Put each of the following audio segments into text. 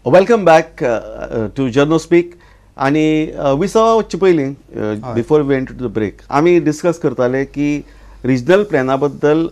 Welcome back to Journo Speak. आनी विसवा वचचे पयलीं, before we enter to the break, आमी डिस्कस करताले की रिजनल प्लॅना बद्दल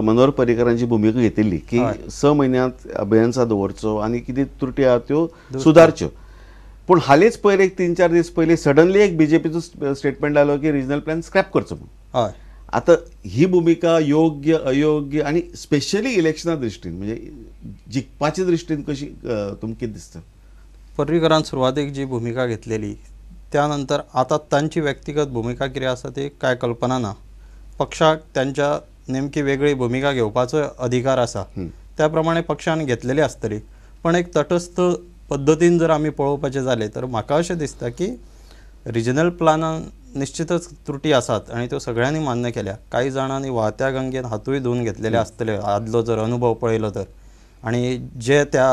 मनोहर पर्रीकरांची भुमिका घेतिल्ली की 6 म्हयन्यांत अभियन्सा दवरचो आनी कितें त्रुटी आहा त्यो सुदारच्यो. पूण हालींच पयर एक 3-4 दीस पयलीं सडनली एक बीजेपीचो स्टेटमेंट आयलो की रिजनल प्लॅन स्क्रॅप करचो म्हणून. हय. आतां ही भुमिका योग्य अयोग्य आनी स्पेशली इलेक्शना दृश्टीन म्हणजे जिखपाच्या दृश्टीन कशी तुमकां कितें दिसता? पर्रीकरान सुरवातेक जी भुमिका घेतलेली त्या नंतर आतां तांची व्यक्तिगत भुमिका कितें आसा ती कांय कल्पना ना. पक्षाक तांच्या नेमकी वेगळी भुमिका घेवपाचो अधिकार आसा, त्या प्रमाणे पक्षान घेतलेली आसतली. पण एक तटस्थ पद्दतीन जर आमी पळोवपाचें जालें तर म्हाका अशें दिसता की रिजनल प्लानान निश्चितच त्रुटी आसात आनी त्यो सगळ्यांनी मान्य केल्या. कांय जाणांनी वाहत्या गंगेन हातूय धुवन घेतलेले आसतले आदलो जर अनुभव पळयलो तर. आनी जे त्या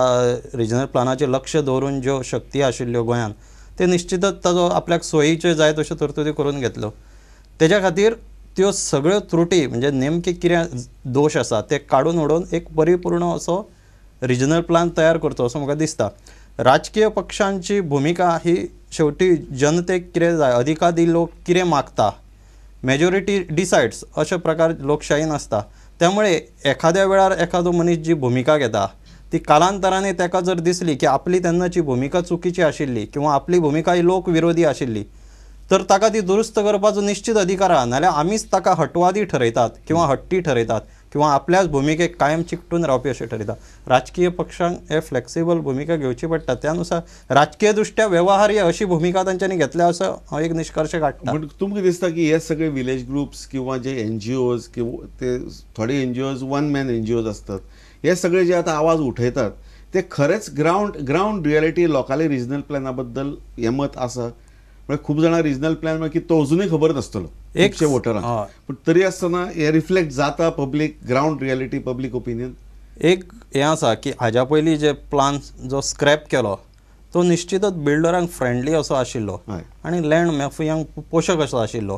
रिजनल प्लानाचेर लक्ष दवरून ज्यो शक्ती आशिल्ल्यो गोंयांत ते निश्चितच ताजो आपल्याक सोयीच्यो जाय तश्यो तरतुदी करून घेतलो. तेज्या खातीर त्यो सगळ्यो त्रुटी म्हणजे नेमके कितें दोश आसा ते काडून उडोवन एक परिपूर्ण असो रिजनल प्लान तयार करचो असो म्हाका दिसता. राजकीय पक्षांची भुमिका ही शेवटी जनतेक कितें जाय, अधिकाधी लोक कितें मागता, मेजॉरिटी डिसायड्स अशे प्रकार लोकशायेन आसता. त्यामुळे एखाद्या वेळार एखादो मनीस जी भुमिका घेता ती कालांतराने ताका जर दिसली की आपली तेन्नाची भुमिका चुकीची आशिल्ली किंवा आपली भुमिका ही लोक विरोधी आशिल्ली तर ताका ती दुरुस्त करपाचो निश्चित अधिकार आहा. नाल्यार आमीच ताका हटवादी ठरयतात किंवा हट्टी ठरयतात किंवा आपल्याच भुमिकेक कायम चिकटून रावपी अशें ठरयतात. राजकीय पक्षांक हे फ्लेक्सिबल भुमिका घेवची पडटा, त्यानुसार राजकीय दृष्ट्या व्यवहार्य अशी भुमिका तांच्यांनी घेतल्या असो हांव एक निश्कर्श काडटा. पण तुमकां दिसता की हे सगळे विलेज ग्रुप्स किंवा जे एन जी ओज किंवा ते थोडे N G Os one man N G Os आसतात, हे सगळे जे आतां आवाज उठयतात ते खरेंच ग्रावंड रियलिटी लोकांले रिजनल प्लॅना बद्दल हें मत आसा? म्हणजे खूब जाणां रिजनल प्लॅन म्हणजे तो अजुनूय खबर नासतलो खुबशे वोटरांक, पूण तरी आसतना हे रिफ्लेक्ट जाता public ground reality, public opinion. एक हें आसा की हाज्या पयलीं जे प्लान जो स्क्रॅप केलो तो निश्चितच बिल्डरांक फ्रेंडली असो आशिल्लो आनी लँड माफियांक पोशक असो आशिल्लो.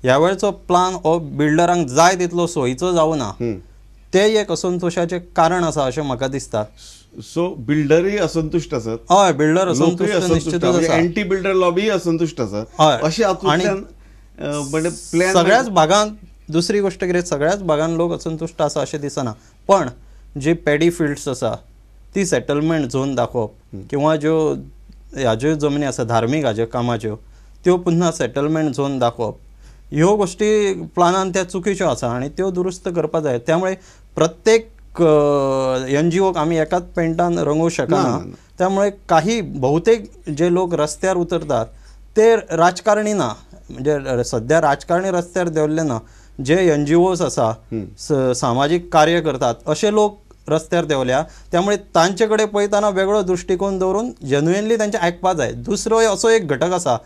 ह्या वेळचो प्लान हो बिल्डरांक जाय तितलो सोयीचो जावना, ते एक असंतोशाचें कारण आसा अशें म्हाका दिसता. सो बिल्डरय असंतुश्ट आसात. हय, बिल्डर असंतुश्ट निश्चितच आसा, एंटी बिल्डर लॉबीय असंतुश्ट आसा. हय, अशें हातूंतल्यान प्लॅन सगळ्याच भागांत. दुसरी गोश्ट कितें, सगळ्याच भागांत लोक असंतुश्ट आसा अशें दिसना, पण जी पॅडी फिल्ड्स आसा ती सेटलमेंट झोन दाखोवप किंवा ज्यो ह्याज्यो जमनी आसा धार्मीक हाज्यो कामाच्यो त्यो पुन्हा सेटलमेंट झोन दाखोवप, ह्यो गोश्टी प्लानान त्या चुकीच्यो आसा आनी त्यो दुरुस्त करपाक जाय. त्यामुळे प्रत्येक एन जी ओक आमी एकाच पेंटान रंगोवंक शकना. त्यामुळे काही बहुतेक जे लोक रस्त्यार उतरतात ते राजकारणी ना, म्हणजे सद्या राजकारणी रस्त्यार देंवल्ले ना, जे एन जी ओज आसा सामाजीक कार्य करतात अशे लोक रस्त्यार देंवल्या. त्यामुळे तांचे कडेन पळयतना वेगळो दृश्टिकोन दवरून जेन्युइनली तांचें आयकपाक जाय. दुसरो असो एक घटक आसा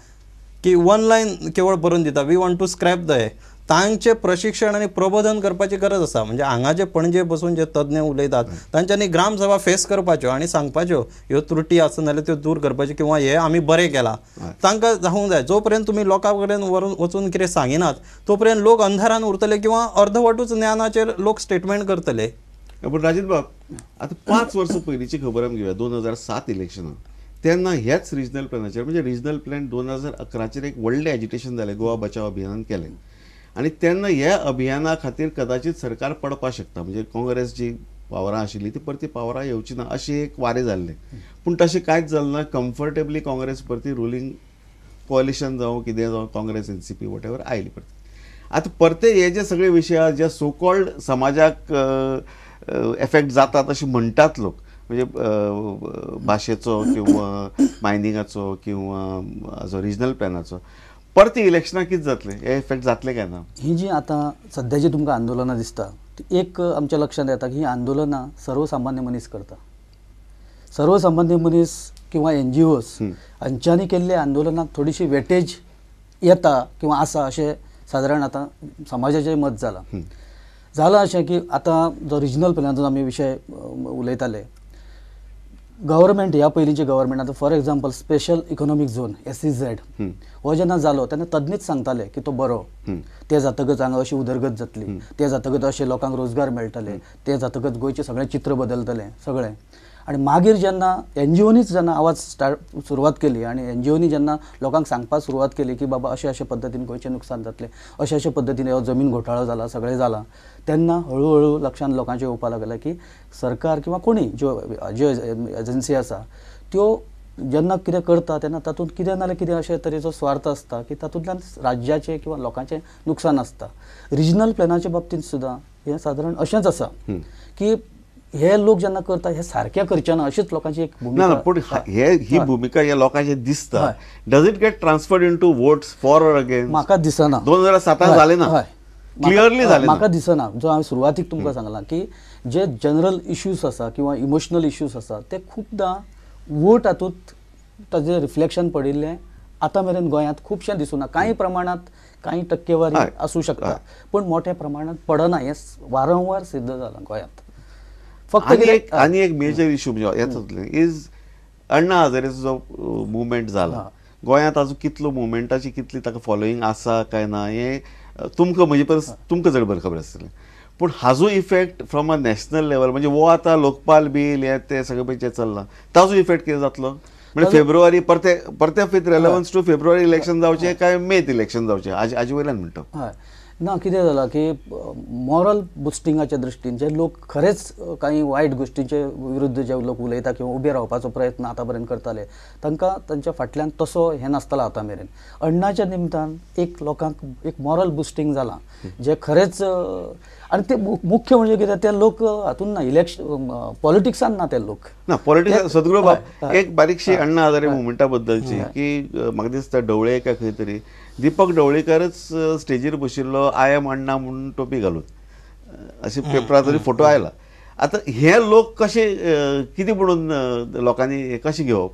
की वन लायन केवळ बरोवन दिता, we want to scrap the हे, तांचें प्रशिक्षण आनी प्रबोधन करपाची गरज आसा. म्हणजे हांगा जे पणजे बसून जे तज्ञ उलयतात तांच्यांनी ग्रामसभा फेस करपाच्यो आनी सांगपाच्यो ह्यो त्रुटी आसा नाल्यार त्यो दूर करपाच्यो किंवा हे आमी बरें केलां तांकां दाखोवंक जाय. जो पर्यंत तुमी लोकां कडेन व्हरून वचून कितें सांगिनात तो पर्यंत लोक अंधारान उरतले किंवा अर्धवटूच ज्ञानाचेर लोक स्टेटमेंट करतले. पूण राजीत बाब, आतां 5 वर्सां पयलींची खबर आमी घेवया, 2007 इलेक्शनाक तेन्ना ह्याच रिजनल प्लॅनाचेर म्हणजे रिजनल प्लॅन 2011चेर एक व्हडलें एजिटेशन जालें, गोवा बचाव अभियानान केलें आनी तेन्ना ह्या अभियाना खातीर कदाचित सरकार पडपाक शकता, म्हणजे काँग्रेस जी पावरां आशिल्ली ती परती पावरां येवची ना अशें एक वारें जाल्लें. पूण तशें कांयच जालें ना, कम्फर्टेबली काँग्रेस परती रुलींग कोaliशन जावं कितें जावं काँग्रेस एनसीपी वॉटेवर आयली परती. आतां परते हे जे सगळे विशय आहा जे सो कॉल्ड समाजाक एफेक्ट जातात अशें म्हणटात लोक, म्हणजे भाशेचो किंवा मायनिंगाचो किंवा जो रिजनल प्लॅनाचो, परती इलेक्शनाक कितें जातलें, हे इफेक्ट जातले काय ना? ही जी आतां सद्या जी तुमकां आंदोलनां दिसता ती एक आमच्या लक्षांत येता की ही आंदोलनां सर्वसामान्य मनीस करता. सर्वसामान्य मनीस किंवा एन जी ओज हांच्यांनी केल्ल्या आंदोलनाक थोडीशी वेटेज येता किंवा आसा अशें सादारण आतां समाजाचें मत जालां. जालां अशें की आतां जो रिजनल प्लॅनाचो आमी विशय उलयताले, गव्हर्मेंट ह्या पयलींचे गव्हर्मेंट आतां for example special economic zone SEZ हो जेन्ना जालो तेन्ना तज्ञच सांगताले की तो बरो, ते जातकच हांगा अशी उदरगत जातली, ते जातकच अशे लोकांक रोजगार मेळटले, ते जातकच गोंयचें सगळें चित्र बदलतलें सगळें. आनी मागीर जेन्ना एनजीओनीच जेन्ना आवाज स्टार्ट सुरवात केली आनी एनजीओनी जेन्ना लोकांक सांगपाक सुरवात केली की बाबा अशे अशे पद्दतीन गोंयचें नुकसान जातलें, अशे अशे पद्दतीन हो जमीन घोटाळो जाला, सगळें जाला, तेन्ना हळू हळू लक्षांत लोकांचें येवपाक लागलें की सरकार किंवा कोणी ज्यो ज्यो एजन्सी आसा त्यो जेन्ना कितें करता तेन्ना तातूंत कितें ना जाल्यार कितें अशे तरेचो स्वार्थ आसता की तातूंतल्यान राज्याचें किंवा लोकांचें नुकसान आसता. रिजनल प्लॅनाच्या बाबतींत सुद्दां हें सादारण अशेंच आसा की हे लोक जेन्ना करता हे सारकें करचे ना अशीच लोकांची एक ना भुमिका. ना, पूण हे ही भुमिका ह्या लोकांचे दिसता, does it get transferred into votes for or against? म्हाका दिसना. 2007 जालें ना, क्लियरली जालें. म्हाका दिसना. जो हांवें सुरवातीक तुमकां सांगलां की जे जनरल इश्यूज आसा किंवा इमोशनल इश्यूज आसा ते खुबदां वोट हातूंत ताजें रिफ्लेक्शन पडिल्लें आतां मेरेन गोंयांत खुबशें दिसूना. कांय प्रमाणांत कांय टक्केवारी आसूं शकता पूण मोठ्या प्रमाणांत पडना, हें वारंवार सिद्ध जालां गोंयांत. फक्त आनी एक मेजर इशू म्हणजे हेच is अण्णा हजारेचो जो मुवमेंट जाला गोंयांत, आजून कितलो मुवमेंटाची कितली ताका फॉलोईंग आसा काय ना हें तुमकां म्हजे परस तुमकां चड बरें खबर आसतलें, पूण हाजो effect from a national level म्हणजे वो आतां लोकपाल बील हें तें सगळें पळय जें चल्लां ताजो इफेक्ट कितें जातलो? म्हणजे फेब्रुवारी परते परते with relevance to February election जावचें काय मेत इलेक्शन जावचें हाजे वयल्यान म्हणटा. हय ना, कितें जालां की मॉरल बुस्टिंगाच्या दृश्टीन जे लोक खरेंच कांय वायट गोश्टींचे विरुद्ध जे लोक उलयता किंवा उबे रावपाचो प्रयत्न आतां पर्यंत करताले तांकां तांच्या फाटल्यान तसो हें नासतालो. आतां मेरेन अण्णाच्या निमतान एक लोकांक एक मॉरल बुस्टींग जालां जे खरेंच. आनी ते मुख्य म्हणजे कितें ते लोक हातून ना, इलेक्शन पॉलिटिक्सान ना ते लोक ना पॉलिटिक्स. सद्गुरू बाब, एक बारीकशी अण्णा हजारे मुवमेंटा बद्दलची की म्हाका दिसता ढवळे काय खंय तरी दीपक ढवळीकारच स्टेजीर बशिल्लो I am अण्णा म्हणून टोपी घालून अशें पेपरार तरी फोटो आयला. आतां हे लोक कशे कितें म्हणून लोकांनी कशें घेवप?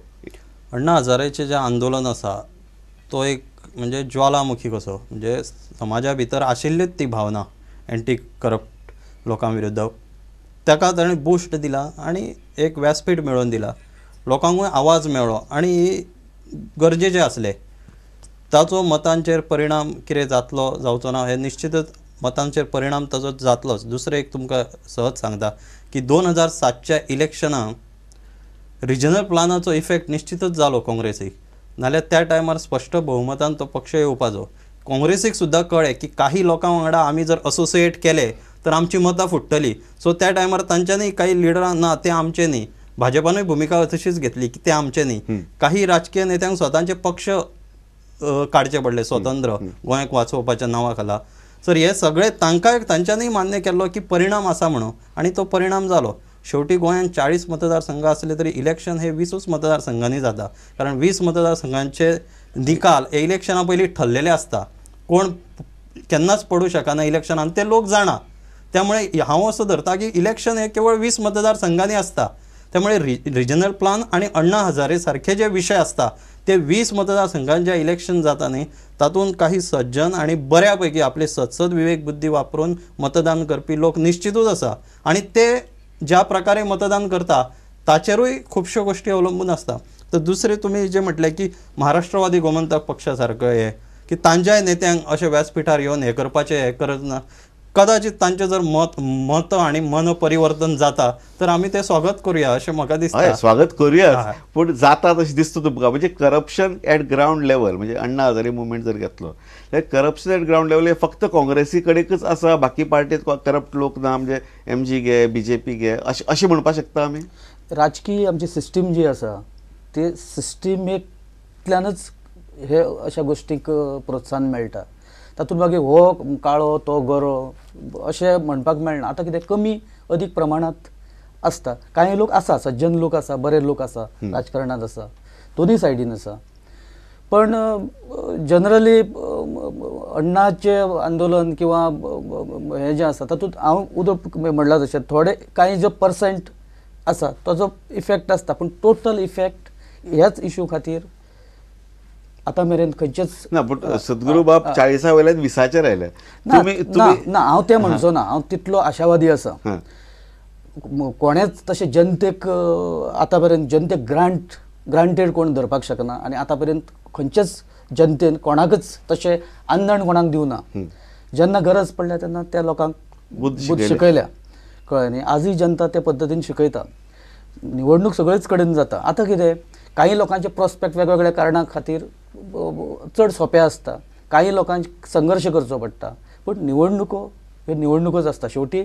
अण्णा हजारेचें जें आंदोलन आसा तो एक म्हणजे ज्वालामुखी कसो, म्हणजे समाजा भितर आशिल्लीच ती भावना एंटी करप्ट लोकां विरुद्ध, ताका ताणें बूस्ट दिला आनी एक व्यासपीठ मेळोवन दिला, लोकांकूय आवाज मेळ्ळो आनी गरजेचें आसलें. ताचो मतांचेर परिणाम कितें जातलो जावचो ना हें निश्चितच मतांचेर परिणाम ताचो जातलोच. दुसरें एक तुमकां सहज सांगता की 2007च्या इलेक्शनाक रिजनल प्लानाचो इफेक्ट निश्चितच जालो काँग्रेसीक, नाल्यार त्या टायमार स्पश्ट बहुमतान तो पक्ष येवपाचो. काँग्रेसीक सुद्दां कळ्ळें की काही लोकां वांगडा आमी जर असोसिएट केले तर आमची मतां फुट्टली. सो त्या टायमार तांच्यांनी काही लिडरां ना ते आमचे न्ही, भाजपानूय भुमिका तशीच घेतली की ते आमचे न्ही. काही राजकीय नेत्यांक स्वताचे पक्ष काडचे पडले स्वतंत्र गोंयाक वाचोवपाच्या नांवा खाला. सर हे सगळे तांकां तांच्यांनी मान्य केल्लो की परिणाम आसा म्हणून आनी तो परिणाम जालो. शेवटी गोंयांत 40 मतदारसंघ आसले तरी इलेक्शन हे 20 मतदारसंघांनी जाता, कारण 20 मतदारसंघांचे निकाल हे इलेक्शना पयलीं ठरलेले आसता, कोण केन्नाच पडूं शकना इलेक्शनान ते लोक जाणा. त्यामुळे हांव असो धरता की इलेक्शन हे केवळ 20 मतदारसंघांनी आसता, त्यामुळे रिजनल प्लान आनी अण्णा हजारे सारखे जे विशय आसता ते 20 मतदारसंघांचे इलेक्शन जाता न्ही तातूंत काही सज्जन आनी बऱ्या पैकी आपले सदसद विवेक बुद्धी वापरून मतदान करपी लोक निश्चितूच आसा आनी ते ज्या प्रकारे मतदान करता ताचेरूय खुबश्यो गोश्टी अवलंबून आसता. तर दुसरें तुमी जें म्हटलें की महाराष्ट्रवादी गोमंतक पक्षा सारको हे की तांच्याय नेत्यांक अशें व्यासपिठार येवन हें करपाचें हें करच ना, कदाचित तांचें जर मत आनी मन परिवर्तन जाता तर आमी तें स्वागत करुया अशें म्हाका दिसता. स्वागत करुया पूण जाता तशें दिसता तुमकां? म्हणजे करप्शन एट ग्रावंड लेवल म्हणजे अण्णा हजारे मुवमेंट जर घेतलो जाल्यार करप्शन एट ग्रावंड लेवल हे फक्त काँग्रेसी कडेकच आसा, बाकी पार्टीत करप्ट लोक ना, म्हणजे एम जी घे बीजेपी घे अशें अशें म्हणपाक शकता आमी? राजकीय आमची सिस्टीम जी आसा ते सिस्टीमेंतल्यानच हे अशा गोश्टींक प्रोत्साहन मेळटा. तातूंत मागीर हो काळो तो गोरो अशें म्हणपाक मेळना. आतां कितें कमी अदीक प्रमाणांत आसता. कांय लोक आसा, सज्जन लोक आसा, बरे लोक आसा, राजकारणांत आसा, दोनूय सायडीन आसा. पण जनरली अण्णाचें आंदोलन किंवा हें जें आसा तातूंत हांव उदक म्हणलां तशें थोडे कांय जो पर्संट आसा ताजो इफेक्ट आसता, पूण टोटल इफेक्ट ह्याच इशू खातीर आतां मेरेन खंयचेच ना. पूण सद्गुरू बाब 40 वयल्यान 20 आयले ना. हांव तें म्हणचो ना, हांव तितलो आशावादी आसा. कोणेच तशें जनतेक आतां पर्यंत जनतेक ग्रांटेड कोण धरपाक शकना आनी आतां पर्यंत खंयचेच जनतेन कोणाकच तशें आंदण कोणाक दिवना. जेन्ना गरज पडल्या तेन्ना त्या लोकांक बुद्ध शिकयल्या, कळ्ळें न्ही. आजूय जनता ते पद्दतीन शिकयता. निवडणूक सगळेच कडेन जाता. आतां कितें काही लोकांचे प्रोस्पेक्ट वेगवेगळ्या कारणां खातीर चड सोंपें आसता, काही लोकांक संघर्श करचो पडटा, पूण निवडणुको ह्यो निवडणुकोच आसता. शेवटी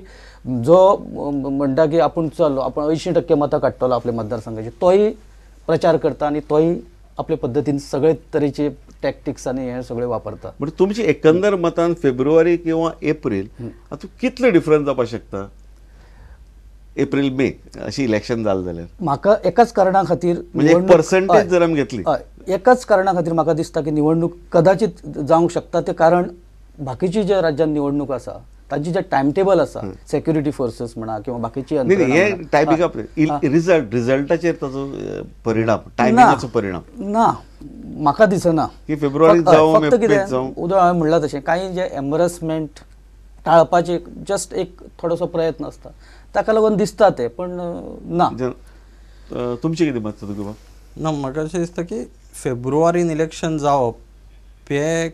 जो म्हणटा की आपूण चल आपण 80% मतां काडटलो आपल्या मतदारसंघाचे, तोय प्रचार करता आनी तोय आपले पद्दतीन सगळे तरेचे टॅक्टिक्स आनी हे सगळे वापरता. म्हणजे तुमची एकंदर मतान फेब्रुवारी किंवा एप्रिल आतां कितले डिफरन्स जावपाक शकता? एप्रिल मे अशी इलेक्शन जालें जाल्यार म्हाका एकाच कारणा खातीर, म्हणजे पर्सेंटेज जर आमी घेतली, एकाच कारणा खातीर म्हाका दिसता की निवडणूक कदाचित जावंक शकता. ते कारण बाकीची जे राज्यांत निवडणूक आसा तांची जे टायम टेबल आसा, सेक्युरिटी फोर्सेस म्हणा किंवा बाकीची, हे टायमिंग रिजल्ट रिजल्टाचेर ताचो परिणाम, टायमिंगाचो परिणाम ना म्हाका दिसना की फेब्रुवारी जावं. फक्त कितें उदय हांवें म्हणलां तशें कांय जे एम्बरसमेंट टाळपाचे जस्ट एक थोडोसो प्रयत्न आसता, ताका लागून दिसता ते, पण ना. तुमचें कितें मत तुका? ना, म्हाका अशें दिसता की फेब्रुवारीन इलेक्शन जावप हें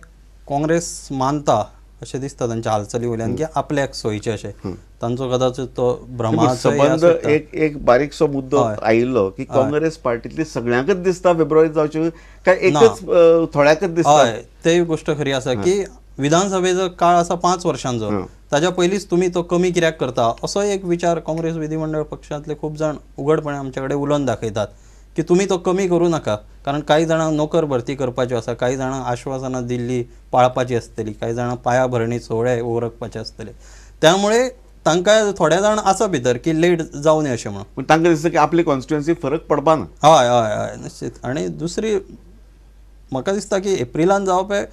काँग्रेस मानता अशें दिसता तांच्या हालचाली वयल्यान की आपल्याक सोयीचें अशें तांचो कदाचित तो भ्रमाचो संबंद. एक एक बारीकसो मुद्दो आयिल्लो की काँग्रेस पार्टीतली सगळ्यांकच दिसता फेब्रुवारीत जावचे काय एकच थोड्याकच दिसता? हय, तेय गोश्ट खरी आसा की विधानसभेचो काळ आसा 5 वर्षांचो, ताज्या पयलींच तुमी तो कमी कित्याक करता असो एक विचार काँग्रेस विधिमंडळ पक्षांतले खूब जाण उघडपणे आमचे कडेन उलोवन दाखयतात की तुमी तो कमी करूं नाका, कारण कांय जाणांक नोकर भरती करपाच्यो आसा, कांय जाणांक आश्वासनां दिल्ली पाळपाची आसतली, कांय जाणांक पायाभरणी सोहळे उरकपाचे आसतले, त्यामुळे तांकां थोडे जाण आसा भितर की लेट जावं नये अशें म्हणून. पूण तांकां दिसता की आपली कॉन्स्टिट्युएन्सी फरक पडपा ना. हय हय हय निश्चित. आनी दुसरी म्हाका दिसता की एप्रिलान जावप हें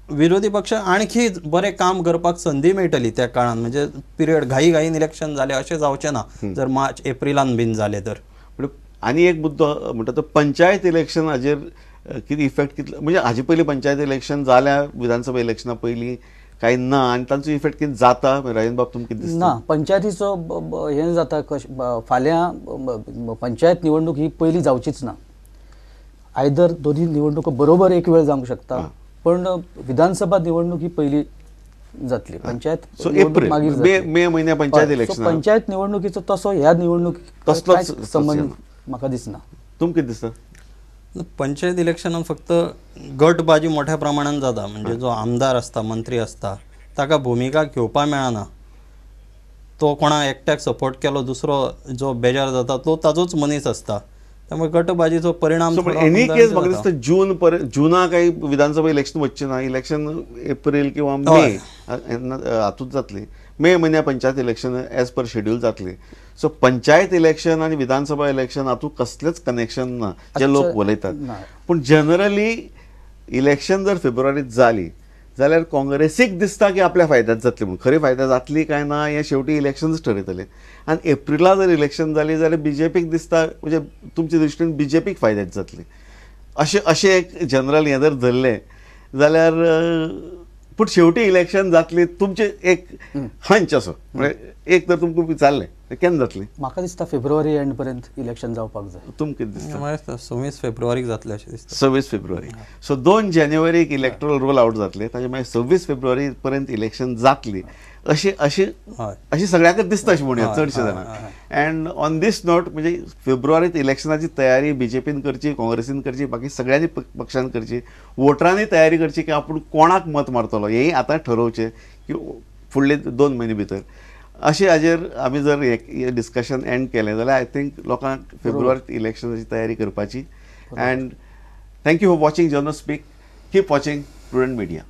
विरोधी पक्ष आणखी बरें काम करपाक संदी मेळटली त्या काळान, म्हणजे पिरियड घाई घाईन इलेक्शन जालें अशें जावचें ना जर मार्च एप्रिलान बीन जालें तर. आनी एक मुद्दो म्हणटा तो पंचायत इलेक्शन हाजेर कितें इफेक्ट कितलो, म्हणजे हाजे पयलीं पंचायत इलेक्शन जाल्या विधानसभा इलेक्शना पयलीं काय ना, आनी तांचो इफेक्ट कितें जाता? राजन बाब तुमकां कितें दिसता? ना, पंचायतीचो हें जाता कशें, फाल्यां पंचायत निवडणूक ही पयलीं जावचीच ना, आयदर दोनी निवडणुको बरोबर एक वेळ जावंक शकता, पण विधानसभा निवडणूक ही पयली जातली, पंचायत एप्रिल मे म्हयन्या पंचायत इलेक्शन. पंचायत निवडणुकीचो तसो ह्या निवडणुकीक कसलोच संबंद म्हाका दिसना. तुमकां कितें दिसता? पंचायत इलेक्शनान फक्त गटबाजी मोठ्या प्रमाणान जाता, म्हणजे जो आमदार आसता मंत्री आसता ताका भुमिका घेवपाक मेळना, तो कोणा एकट्याक सपोर्ट केलो दुसरो जो बेजार जाता तो ताजोच मनीस आसता, त्यामुळे गटबाजीचो परिणाम. एनी केस म्हाका दिसता जून पर्यंत, जुना काही विधानसभा इलेक्शन वचचें ना, इलेक्शन एप्रिल किंवा मे हातूंत जातली, मे म्हयन्या panchayat election as per schedule जातली. सो पंचायत इलेक्शन आनी विधानसभा इलेक्शन हातूंत कसलेंच कनेक्शन ना जे लोक उलयतात. पूण जनरली इलेक्शन जर फेब्रुवारीत जाली जाल्यार काँग्रेसीक दिसता की आपल्या फायद्यात जातली म्हणून, खरी फायद्यात जातली काय ना हें शेवटी इलेक्शनच ठरयतलें. आनी एप्रिला जर इलेक्शन जाली जाल्यार बीजेपीक दिसता, म्हणजे तुमच्या दृश्टीन बीजेपीक फायद्यात जातली अशें अशें एक जनरल हें जर धरलें जाल्यार, पूण शेवटी इलेक्शन जातली तुमचें एक हंच असो, म्हणजे एक तर तुमकां विचारलें केन्ना जातली? म्हाका दिसता फेब्रुवारी एंड पर्यंत इलेक्शन जावपाक जाय. तुमकां कितें दिसता? 26 फेब्रुवारीक जातलें अशें दिसता. 26 फेब्रुवारी, सो 2 जानेवारीक इलेक्ट्रल रोल आवट जातले, ताजे मागीर 26 फेब्रुवारी पर्यंत इलेक्शन जातली अशें अशें अशें सगळ्यांकच दिसता अशें म्हणुया चडशे जाणां. एंड ऑन these note, म्हणजे फेब्रुवारीत इलेक्शनाची तयारी बीजेपीन करची, काँग्रेसीन करची, बाकी सगळ्यांनी पक्षान करची, वोटरांनी तयारी करची की आपूण कोणाक मत मारतलो हेंय आतां ठरोवचें की फुडले 2 म्हयने भितर. अशें हाजेर आमी जर हें डिस्कशन एंड केलें जाल्यार I think लोकांक फेब्रुवारीत इलेक्शनाची तयारी करपाची. And thank you for watching Jano speak. Keep watching Prudent Media.